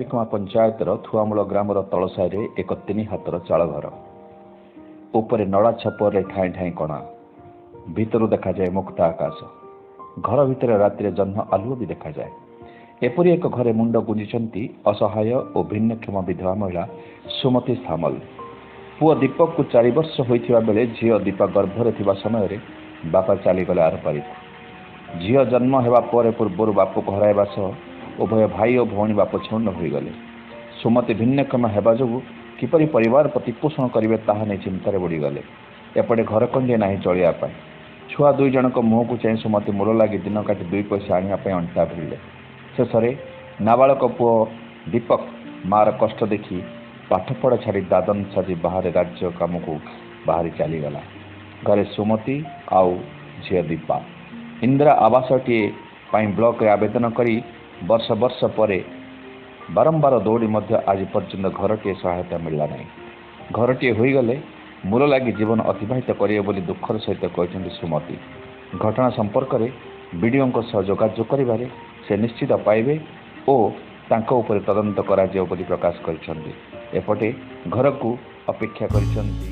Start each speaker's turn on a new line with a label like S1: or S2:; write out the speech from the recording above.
S1: ବିକମା ପଞ୍ଚାୟତର ଥୁଆମୂଳ ଗ୍ରାମର ତଳସାହିରେ ଏକ 3 ହାତର ଚାଳ ଘର। ଉପରେ ନଡ଼ା ଛପରରେ ଠାଇଁ ଠାଇଁ କଣା, ଭିତରୁ ଦେଖାଯାଏ ମୁକ୍ତ ଆକାଶ। ଘର ଭିତରେ ରାତିରେ ଜହ୍ନ ଆଲୁଅ ବି ଦେଖାଯାଏ। ଏପରି ଏକ ଘରେ ମୁଣ୍ଡ ଗୁଞ୍ଜିଛନ୍ତି ଅସହାୟ ଓ ଭିନ୍ନକ୍ଷମ ବିଧବା ମହିଳା ସୁମତୀ ସାମଲ। ପୁଅ ଦୀପକକୁ 4 ବର୍ଷ ହୋଇଥିବା ବେଳେ ଝିଅ ଦୀପା ଗର୍ଭରେ ଥିବା ସମୟରେ ବାପା ଚାଲିଗଲେ ଆରପାରିକୁ। ଝିଅ ଜନ୍ମ ହେବା ପରେ ପୂର୍ବରୁ ବାପକୁ ହରାଇବା ସହ ଉଭୟ ଭାଇ ଓ ଭଉଣୀ ବାପ ଛେଉଣ୍ଡ ହୋଇଗଲେ। ସୁମତୀ ଭିନ୍ନକ୍ଷମ ହେବା ଯୋଗୁଁ କିପରି ପରିବାର ପ୍ରତିପୋଷଣ କରିବେ ତାହା ନେଇ ଚିନ୍ତାରେ ବୁଡ଼ିଗଲେ। ଏପଟେ ଘର ଖଣ୍ଡିଏ ନାହିଁ ଚଳିବା ପାଇଁ। ଛୁଆ 2 ଜଣଙ୍କ ମୁହଁକୁ ଚାହିଁ ସୁମତୀ ମୂଲ ଲାଗି ଦିନ କାଟି 2 ପଇସା ଆଣିବା ପାଇଁ ଅଣ୍ଟା ଭିଡ଼ିଲେ। ଶେଷରେ ନାବାଳକ ପୁଅ ଦୀପକ ମାଆର କଷ୍ଟ ଦେଖି ପାଠପଢ଼ା ଛାଡ଼ି ଦାଦନ ସାଜି ବାହାରେ ରାଜ୍ୟ କାମକୁ ବାହାରି ଚାଲିଗଲା। ଘରେ ସୁମତୀ ଆଉ ଝିଅ ଦୀପା। ଇନ୍ଦିରା ଆବାସଟିଏ ପାଇଁ ବ୍ଲକରେ ଆବେଦନ କରି ବର୍ଷ ବର୍ଷ ପରେ ବାରମ୍ବାର ଦୌଡ଼ି ମଧ୍ୟ ଆଜି ପର୍ଯ୍ୟନ୍ତ ଘରଟିଏ ସହାୟତା ମିଳିଲା ନାହିଁ। ଘରଟିଏ ହୋଇଗଲେ ମୂଲ ଲାଗି ଜୀବନ ଅତିବାହିତ କରିବେ ବୋଲି ଦୁଃଖର ସହିତ କହିଛନ୍ତି ସୁମତୀ। ଘଟଣା ସମ୍ପର୍କରେ ବିଡ଼ିଓଙ୍କ ସହ ଯୋଗାଯୋଗ କରିବାରେ ସେ ନିଶ୍ଚିତ ପାଇବେ ଓ ତାଙ୍କ ଉପରେ ତଦନ୍ତ କରାଯିବ ବୋଲି ପ୍ରକାଶ କରିଛନ୍ତି। ଏପଟେ ଘରକୁ ଅପେକ୍ଷା କରିଛନ୍ତି